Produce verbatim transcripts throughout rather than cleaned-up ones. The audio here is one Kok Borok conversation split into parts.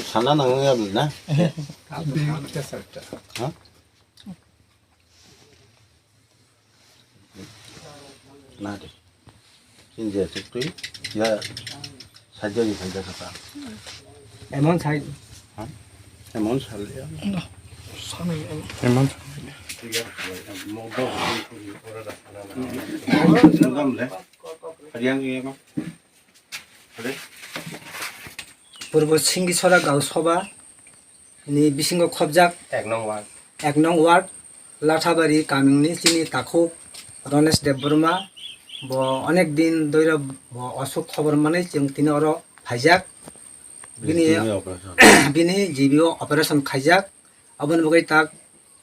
Sana nang ya na? Ha? Na de. Sin je se tui ya saja ni saja kata. Emon sai. Ha? Emon sal ya. Emon. Mudam le. Hariang ye ma. Hare. Purbo Singisora Gaon Sabha ni bisingo khobjak ek nong ward, ek nong ward Lathabari kamini chini takhuk Ronesh Debbarma, bo onek din doira bo osuk khobor manwi chwng tini oro phaijak. Bini, bini operation. Bini G B O operation khaijak. Aboni bagwi tak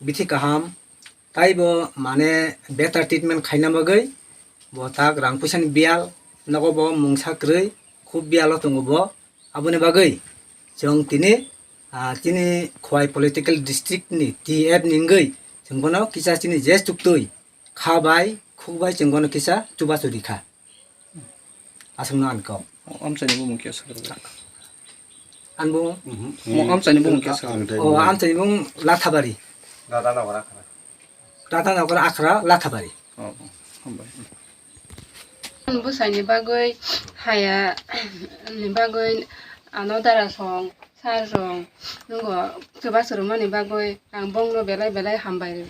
bithi kaham, taibo mane better treatment khaina bagwi bo tak rang puisani biyal, nogo bo mungsa kwrwi, khub biyalo tongo bo. Aboni bagwi chwng tini, ah, chini Khowai Political District ni T F ni wngwi chwng bono kisa chini je chuktwi kha bai, khuk bai chwng bono kisa chubachu rikha. Aswkno ang kok. O, amchaini bumung khe aswk rwjak? Ani bumung? Mhm. Mo amchaini bumung khe aswk rwjak? O, amchaini bumung Lathabari. Dada Nagar Akhra. Dada Nagar Akhra, Lathabari. O, o, hambai. Bwsaini bagwi haya ni bagwi ano dara song, sar song, nungo chubachu rwmani bagwi ang bongno belai belai hambai rw.